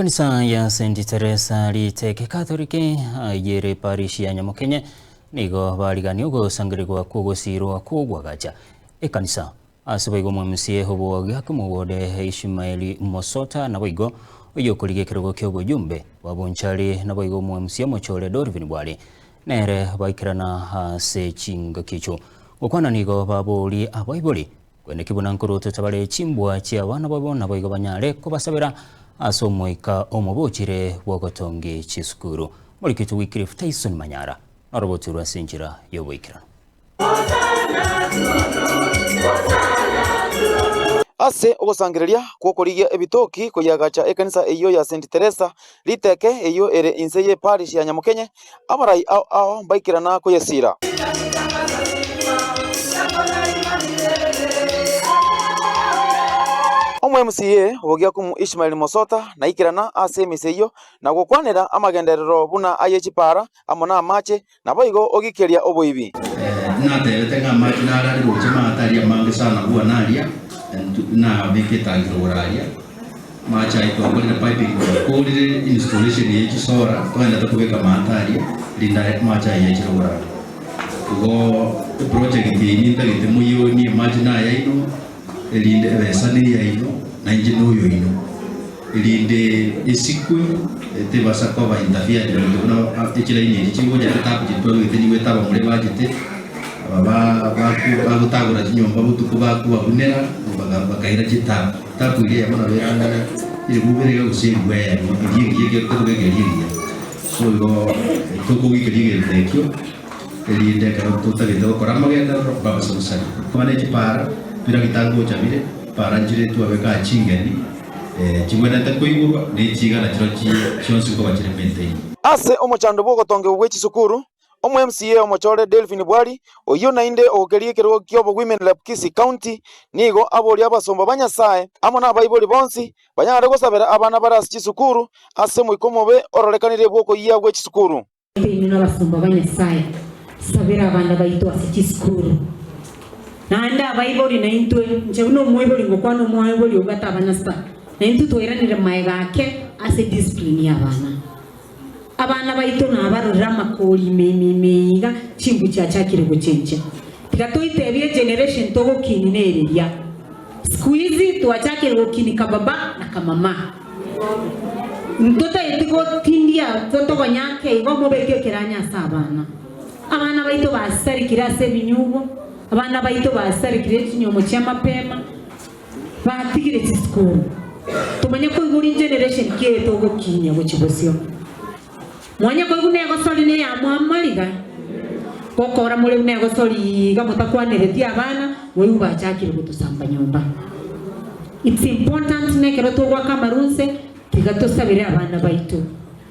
Ekanisa ya Saint Teresa Riteke Katoliki ayio ere eparish ya Nyamokenye nigo barigania ogosangererigwa kw'ogosiirwa kw'ogoagacha ekanisa. Ase boigo omwemusie obwogiaki omowode Ishmaeli Mosota naboigo oyokorigia ekerogo ki'oboyumbe bwa Bonchari naboigo omwemusie omochore Dorivin Bwari nere baikerana ase chingaki echio. Gokwana nigo baborie abaibori Kweneki buna nkorotota bare chimbwa chi'abana babo, naboigo banyare kobasabera ase omoika omobe ochire bw'ogotongi chisukuru. Moriketwe Wycliffe Tyson Manyara noroboturwe ase enchera y'oboikeranu. Ase ogosangereria gw'okorigia ebitoki koyiagacha ekanisa eyio ya Saint Teresa Riteke eyio ere inse ye parish ya Nyamokenye, abarai ao ao mbaikerana koyesiira. Omo-MCA obogiakumu Ishmael Mosota naikerana ase emisa eyio na gokwanera amagenderero buna aye chipaara amo namache Naboigo ogikeria oboibi. Natebete ng'a amache nare are gocha maate aria amange sana buna naria, nabeka etangi rogoro aria, amache ayio twakorire piping twakorire installation ye chisora togenderete kobeka amaate aria rinde amache ayio ache rogoro aria. Igo eproject eye nintagete moyionie amache naye aino erinde ebesa neyaino nainche noyoino. Erinde esikwe, tebasa koba interfered with buna echilaini echi chigocha chitabu chiria twabegete nigo etaba more bachete, aba bagotagora chinyomba botuko bakobabunera bakaira chitabu. Tabu eria eyemo nabo erang'ane erigubere iga gose erigwe eyemo eria engiya ekiagera tokobeka eria engiya. So igo tokogikeria egento ekio erinde ekero totagete gokora amagenderero mbabase gosaria. Bono echipara, biragita ngocha bire, para nchire twabeka chingeni. Chigwenerete koigurwa ne chigana chirochio chionsi nkoba chire maintained. Ase omochando bw'ogotongigwa gwe chisukuru, omo-MCA omochore Delphine Bwari, oyio naende ogokeria ekerogo ki'obo Women Rep Kisii County, nigo aboria abasomba ba Nyasae amo nabaibori bonsi banyare gosabera abana bare ase chisukuru ase omoika omobe ororekanire bw'okoyia gwe chisukuru. Inwe nabasomba ba Nyasae, sabera abana baito ase chisukuru. Naende abaibori naintwe, inche buna omoibori ngokwana omoibori obwate abana sta, naintwe twairanire magega ake ase discipline y'abana. Abana baito nabarorire amakori ime ime ime iga, chimbu chiachakire gochenchia. Tiga toitebie egeneration togokini nereria. Siku hizi twachakire gokini kababa na kamama. Ntotaeti gotindia totogonya ake igo mobeke ekeranya ase abana. Abana baito basarekire ase ebinyugwa, abana baito basarekire chinyomo chia mapema, batigire chisukuru. Tomanye koigwa generation ki eye togokinia gochia bosio. Mwanya koigwa negosori neyamwamariga, gokora more buna egosori iga motakwanereti abana, moigwe bachakire gotosamba nyomba. It's important nekero togoaka amarunse tiga tosabere abana baito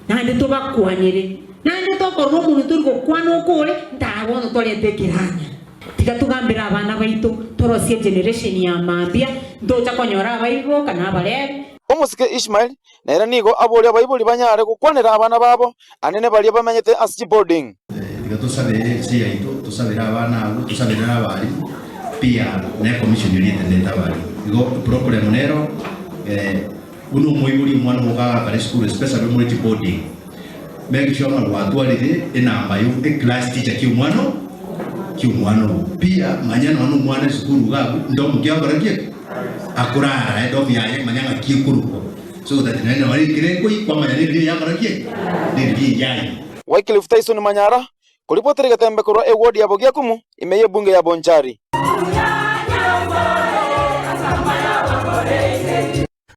naende tobakwanere naende tokorora omonwe tori gokwana okore ntaa bono torente ekeranya. Tiga togambere abana baito torosie egeneration ya mambia ntocha konyora abaiboka na abarebe. Omosike Ishmael Nere nigo aboria abaibori banyare gokwanera abana babo, anene baria bamenyete ase chiboarding. Tiga tosabere ense yaito, tosabere abana abwo, tosabere na abalimu, pia na ecommission eria etenenete abalimu. Igo eproblem nero buna omoibori omwana ogo kagakare esukuru especially omore chiboarding, make sure ng'a gwatwarire enamba ya eclass teacher kia omwana oo kia omwana oo. Pia manya nonya na omwana esukuru iga abwo ndomo ki agokora ki? Akorara edomu yaye manya ng'aki ekorokwa so that naende nabo ekero ekoyia kwamanya neriria eyakora ki? Neriria eyayia. Wycliffe Tyson Manyara, koripotera egetembe korwa eward ya Bogiakumu ime y'ebunge ya Bonchari.